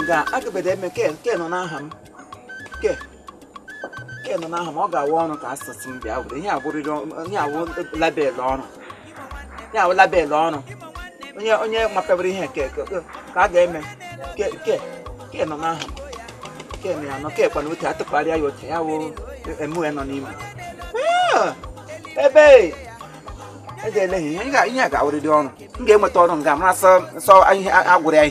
Nga agabede eme ke ke nọ n'aha m, ke ke nọ n'aha m. Ọ ga-awụ ọrụ ka asụsụ m bịa were ihe awụrịrị, ihe awụ label ọrụ, ihe awụ label ọrụ. Onye onye mapebere ihe ke ka a ga-eme ke ke ke nọ n'aha m, ke nọ ya nọ ke kwana otu atụkwarịa ya otu ya wụ emue nọ n'ime ebe edele ihe ihe a ga-awụrịrị ọrụ. M ga-enweta ọrụ nga mara sọ sọ ihe agwụrụ ya.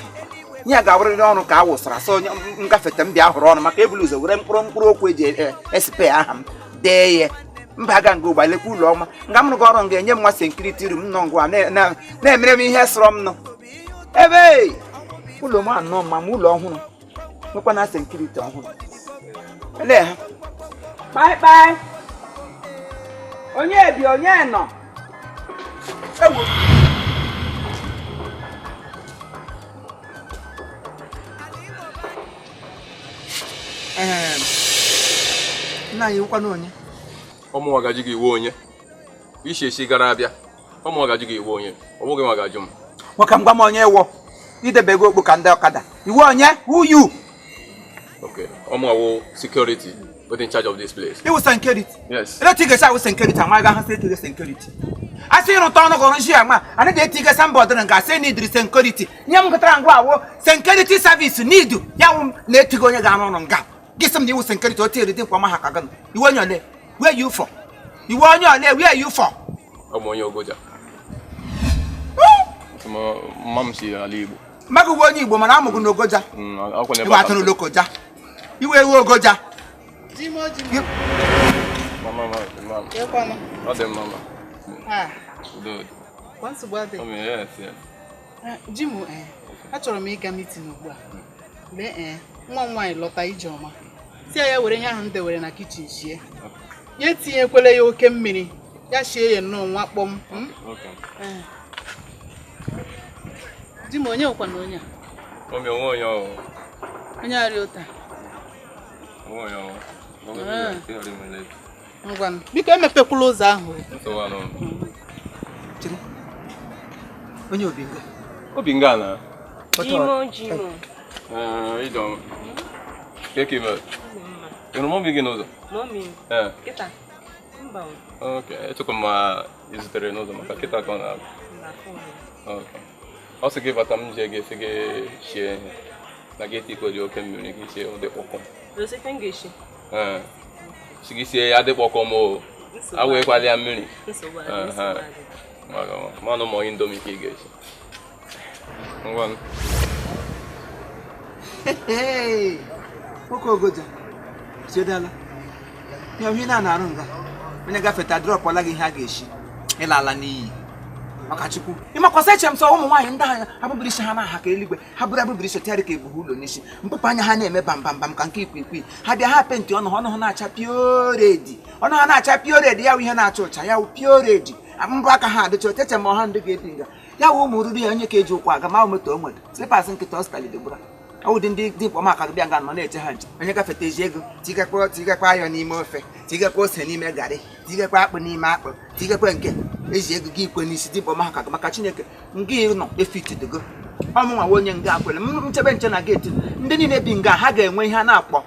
Ihe a ga-awụrịrị ọrụ ka a wụsara sọ onye ngafete m bịa hụrụ ọrụ, maka ebulu ụzọ were mkpụrụ mkpụrụ okwu eji esipe aha m dee ya mba ga nga ụgba lekwa ụlọ ọma nga m rụgo ọrụ nga enye m nwa security room nọ ngwa na-emere m ihe sọrọ m nọ ebe ụlọ m anọ ma m ụlọ ọhụrụ nwekwa na security ọhụrụ ele ha. Kpaịkpaị, onye bi, onye nọ? Ewo! Nna anyị, wụkwana onye? Ọ mụnwa ga-ajụ gị iwe onye isi esi gara abịa. Ọ mụnwa ga-ajụ gị iwe onye, ọ bụghị nwa ga-ajụ m. Nwoke m, gwa m onye wụ. Idebego okpu ka ndị ọkada. Iwe onye? Who you? Okay, ọ mụnwa wụ security but in charge of this place. Iwu security? Yes. Ele tige sa security ama ga ha sị tige security. Asị ịrụta ọnụ gọrọ nshi ama anaghị ga-etiga signboard na nga asị nidiri security. Ihe m gụtara ngwa awụ security service need ya wụ na-etigo onye ga-arụ ọrụ nga. Gị sị m na iwu security o tinyere dị nkwa ma ha ka gị. Iwe onye ole? Where you for? Iwe onye ole? Where you for? Ọ bụ onye Ogoja. Mma m si ala Igbo. Mmadụ bụ onye Igbo mana amụgụ n'Ogoja. Iwe atụrụ Lokoja. Iwe ewu Ogoja. Ọ dị mma ma. Ji m, achọrọ m ịga meeting ugbu a. Lee, ee, nwa m nwaanyị lọta Ijeọma, si ya were ihe ahụ m dewere na kitchen shie ya, etinyekwele ya oke mmiri, ya shie ya nnọọ nwa kpọm. Di m, onye nwekwa na onye a? Onye arịa ụta. Ngwanụ, biko emepekwula ụzọ ahụ. Onye Obinga? Obinga na? Jimo, Jimo. Ijeọma. Keke ime. Ị hụrụ mummy gị n'ụzọ? Mummy? Kịta? Mba. Okay, echekwa m ma ị zutere n'ụzọ maka kịta ka ọ na-abịa. Okay. Ọ sị gị bata m jee gị esi gị shie ihe. Na gị etikọ dị oke mmiri gị sie ọ dị kpọkọm. Ee. Si gị sie ya dị kpọkọm o. Awụghịkwala ya mmiri. Mmanụ ma Indomie ka ị ga-esi. Ngwa. Nwoke Ogoja, chedala. Ya ihe na-arụ nga. Onye gafeta drọpụla gị ihe a ga-esi. Ịla ala n'iyi. Maka Chukwu. Ịmakwasị eche m sọ ụmụ nwaanyị ndị ahụ abụbiri isi ha na-aha ka eluigwe, ha bụrụ abụbiri isi tịarị ka ebuhe ụlọ n'isi, mpụpụ anya ha na-eme bam bam bam ka nke ikwikwii. Ha bịa ha penti ọnụ ha, ọnụ ha na-acha pure red, ọnụ ha na-acha pure red, ya wụ ihe na-acha ụcha, ya wụ pure red, mbụ aka ha adịcha oteche ma ọha ndị ga-ebi nga ya wụ ụmụ ruru ya onye ka eji ụkwụ aga ma moto o nwere slippers nkịta ọstalidogbura ọwụdị ndị dị mkpọ maka bịa nga nọ na-eche ha nche. Onye gafete eji ego tigakwa tigakwa ayọ n'ime ofe, tigakwa ose n'ime garị, tigakwa akpụ n'ime akpụ, tigakwa nke eji ego gị ikwe n'isi dị mkpọ maka maka Chineke nga nọ efitidogo ọmụnwa onye nga akwere m nchebe nche na geeti ndị niile bi nga ha ga-enwe ihe a na-akpọ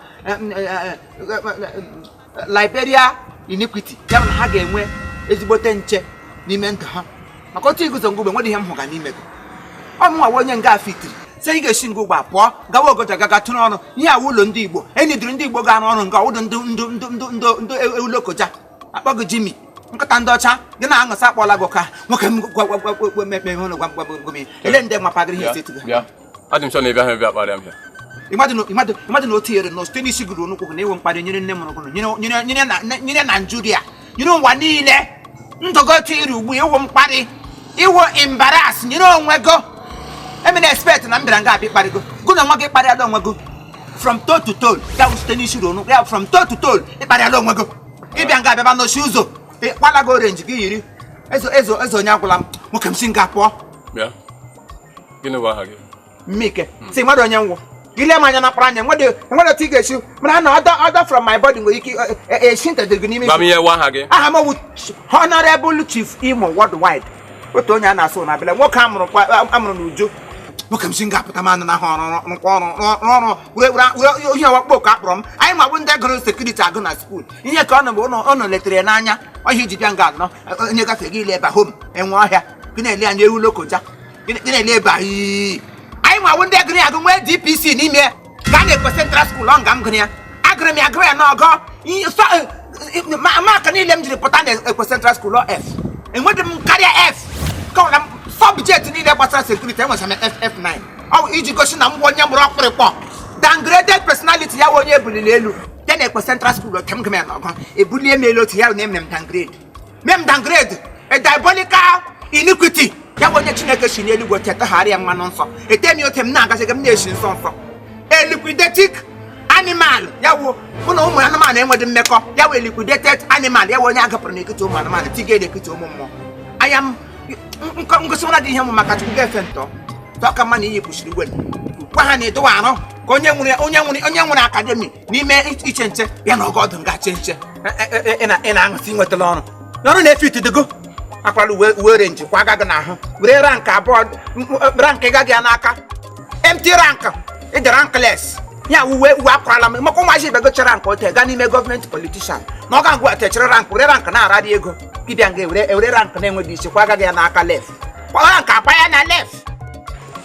Liberia iniquity, ya bụ na ha ga-enwe ezigbote nche n'ime ndụ ha maka otu iguzo ngugbe nwere ihe m hụga n'ime gị. Ọmụnwa onye nga fitiri sị ị ga-esi nga ụgbọ pụọ gawa Ogoja gaga tụrụ ọnụ ihe awụ ụlọ ndị Igbo enidiri ndị Igbo ga-arụ ọrụ nga ọwụdụ ndị ndị ndị ndị ndị ndị Ewulokoja akpọ gị Jimmy nkịta ndị ọcha gị na-aṅụsị akpọla gị ụka nwoke m ele ndị mapagịrị ihe esi gị. Ịmadụ na o tinyere nọ site n'isi gụrụ n'ụkwụ gị na ịwụ mkparị nyere nne mụrụ gị, nyere Naijiria, nyere ụwa niile ndụgo tinyere ugbu ịwụ mkparị ịwụ embarrass nyere onwe gị. Emena expect na m bịara nga abịa ịkparịgo gụ na nwa gị kparịala onwe gị from toe to toe, ya wụ site n'isi ruo n'ụkwụ, ya from toe to toe ịkparịala onwe gị. Ịbịa nga abịaba n'ochi ụzọ ịkpala gị orenji gị yiri ezo ezo ezo onye agwụla m nwoke m si nga pụọ. Mmike si mmadụ onye nwụ gị lee m anya na mkpụrụ anya nwere otu ị ga-esi mara na ọdọ from my body nwere ike esi ntedere gị n'ime. Aha m wụ Honorable Chief Imo Worldwide, otu onye a na-asụ na abịala nwoke amụrụ n'uju Nwoke m si m ga-apụta m anụ n'ahụ ọrụ, rụkwa ọrụ, rụọ ọrụ, were were ihe wakpo ka akpọrọ m. Anyị ma bụ ndị gụrụ security agụ na school. Ihe ka ọ nọ bụ ụnụ letere ya n'anya ọhịa iji bịa nga anọ. Onye gafe gị ile ebe hom enwe ọhịa gị na-ele anya ewu lokoja gị na-ele ebe anyị. Anyị nwawo ndị gụrụ ya agụ nwee DPC n'ime gaa na Ekwe Central School. Ọ nga m gụrụ ya, agụrụ m ya, gụrụ ya n'ọgọ mark niile m jiri pụta na Ekwe Central School ọ F. Enweghị m karịa F ka na subject niile gbasara security. Enwechara m F F9 ọ iji gosi na m bụ onye mụrụ ọkpụrịkpọ downgraded personality. Ya wụ onye ebuliri elu ya na Ekwe Central School. Oke m gụrụ ya n'ọgọ, ebulie m elu otu ya na emere m downgrade, mee m downgrade, a diabolical iniquity. Ya bụ onye Chineke si n'eluigwe tetagharị ya mmanụ nsọ, ete m ya ote m na-agazi m na-esi nsọ nsọ, a liquidated animal. Ya wụ mụ na ụmụ anụmanụ enweghị mmekọ. Ya wụ liquidated animal. Ya wụ onye agapụrụ n'etiti ụmụ anụmanụ tiga n'etiti ụmụ mmụọ. Anya m ngosi nwara gị ihe mụ maka Chukwu ga-efe ntọ tọ ka mma na iyi kwụsịrị igwe gwa ha na edowe arụ ka onye nwere onye nwere onye nwere academy n'ime iche nche ya na ọgọdụ nga che nche. Ị na-aṅụsị nwetala ọrụ n'ọrụ na-efe itidigo akwala uwe uwe orange kwa aga gị n'ahụ were rank abụọ, rank ịga gị ya n'aka, empty rank, ịdị rankless. Ya uwe uwe akwara m maka ụmụazị ibe gochara rank ote gaa n'ime gọọmenti politician na ọ ga ngwa techere rank, were rank na-ararị ego dibịa nga ewere ewere rank na-enweghị isi kwa agaghị ya n'aka left, kwa rank akpa ya na left,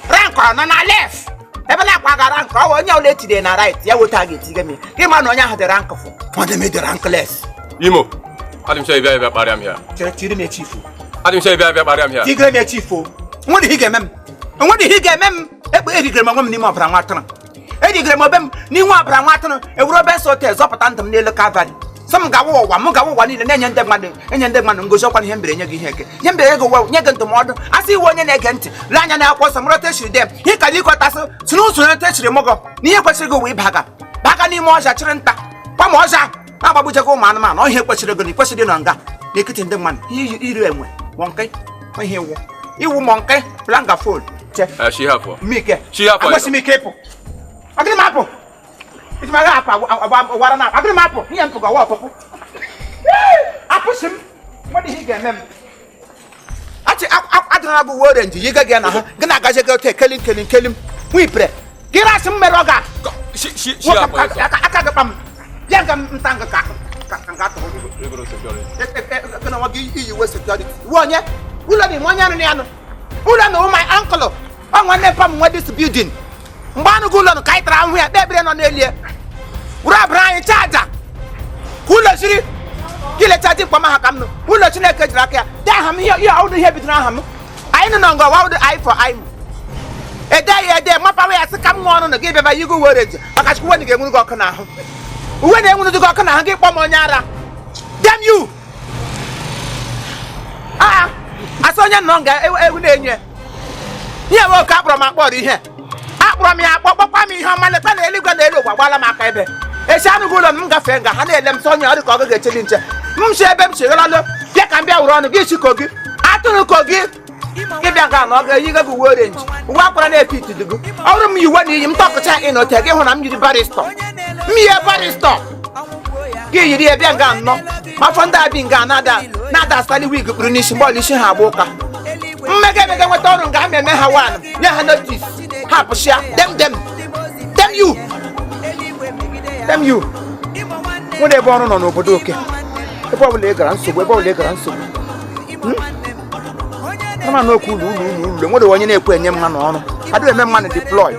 rank ọ nọ na left ebe na-akwa ga rank. Ọ onye ọbụla etiri na right ya wota ga-etiga m ya gị ma na onye ahụ dị rank fụ ọ dị m ịdị rankless. Imo, adị m sure ịbịa ịbịa kparịa m ya. Chere, tiri m echifu. Adị m sure ịbịa ịbịa kparịa m ya. Tigere m echifu. Nwere ihe ị ga-eme m, enwere ihe ị ga-eme m. Ekpe erigere m onwe m n'ime ọbara nwa atụrụ, erigere m obe m n'inwe ọbara nwa atụrụ, ewere obe nsọ ote zọpụta ndụ m n'elu Kalvarị. Sọ m gawa ụwa, m gawa ụwa niile na-enye ndị mmadụ, enye ndị mmadụ ngozi. Ọkwa ihe mbere nye gị, ihe eke ihe mbere nye gị ụwa, nye gị ndụmọdụ. Asị iwe onye na-ege ntị lee anya na akwụkwọ nsọ mụrọta echiri dem ihe ka ịkọtasị si n'usoro ete echiri mụgọ na ihe kwesịrị gị ụwa ịbaga baga n'ime ọzọ chịrị nta kwa ma ọzọ na-agbagbujego ụmụ anụmanụ. Ọ ihe kwesịrị gị na ikwesịrị ịnọ nga n'etiti ndị mmadụ. Ihe iri enwe monkey, ihe iwu iwu monkey plangafol che. Shi hapụ. Mmike. Chi hapụ. Agbasi m ike ịpụ. Agịrị m apụ iji m aga apụ agwara na agịrị m apụ ihe m pụga ọwa ọpụpụ apụsị m nwere ihe ị ga-eme m. Achị adịrịla gị uwe orange yiga gị na ha gị na-agazi gị otu ekeli nkeli nkeli m nwipere gị rasị m mere ọ ga Shi shi shi nwoke hapụ. Aka gị kpa m bịa nga m nta nga ka ka nga tụrụ gị. Egoro security. Gị na nwa gị iyi uwe security uwe onye ụlọ na ime onye anụ ya anụ ụlọ na my uncle ọ nwanne mpa m nwe this building. Mgbe anụ gị ụlọ nụ ka anyị tara ahụhụ ya kpee ekpere nọ n'elu ya were abụrụ anyị chaa aja ka ụlọ siri gị lecha dị mkpa ha ka m nụ ụlọ Chineke jiri aka ya dee aha m. Ihe ihe ọwụdụ ihe bidoro aha m anyị nọ na ngọ wawụdụ anyị for anyị ede ya ede mapawa ya sị ka m ṅụọ ọnụ na gị bịaba yigo uwe orange maka Chukwu uwe na ga-enwuru gị ọkụ n'ahụ, uwe na-enwuru gị ọkụ n'ahụ. Gị kpọọ m onye ara, damn you! Aa asị onye nọ nga ewu na-enye ihe nwe oke akpọrọ m akpọrọ ihe akpọrọ m ya akpọ kpọkwa m ihe ọma. Lekwa na eluigwe na elu ụwa gbala m aka ebe esi anụghị ụlọ m gafee nga ha na-ele m sọ onye ọ dị ka ọ gaghị echeli nche m si ebe m si ghalalụ bịa ka m bịa were ọnụ gị si kogi atụrụ kogi gị bịa nga na ọ ga-eyigo gị uwe orange, uwe akwara na-efe itidigo ọrụ m yi uwe na iyi m tọkụcha ị na ote gị hụ na m yiri barrister, m yie barrister gị yiri ya bịa nga nnọọ ma afọ ndị abi nga na-ada na-ada asali wig kpuru n'isi mgbe ọla isi ha agba ụka mmega emega nweta ọrụ nga ama eme ha wan nye ha notice ha pụsịa. Dem dem dem you, dem you. Nwere ebe ọrụ nọ n'obodo oke ebe ọbụla ị gara nsogbu, ebe ọbụla ị gara nsogbu. Ama n'okwu ụlọ ụlọ ụlọ ụlọ nwere onye na-ekwe enye mmanụ ọrụ adịghị eme mmanụ deploy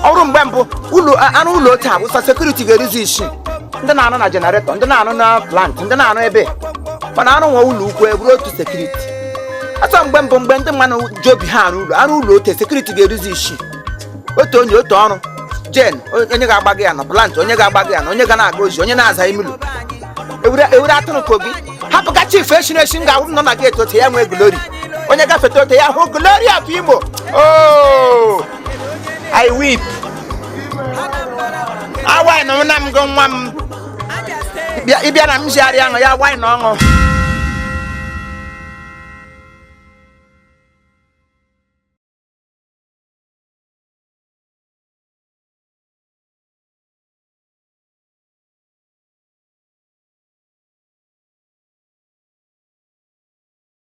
ọrụ. Mgbe mbụ ụlọ anụ ụlọ otu awụsa security ga-eruzi isii, ndị na-anụ na generator, ndị na-anụ na plant, ndị na-anụ ebe mana arụ nwe ụlọ ukwu eburu otu security atọ. Mgbe mbụ mgbe ndị mmadụ ji obi ha arụ ụlọ, arụ ụlọ otu security ga-eruzi isii, otu onye otu ọrụ jen, onye ga-agba gị ya na plant, onye ga-agba gị ya na onye ga na-aga ozi, onye na-aza imilu ewure atụrụ kogi hapụga chief eshiri eshi nga awụ m nọ na gate otu ya nwee glory. Onye gafete ote ya hụ glory of Imo. Oh, I weep. Awaị na na m gị nwa m ịbịa na m jigharị aṅụ ya waị na ọṅụ.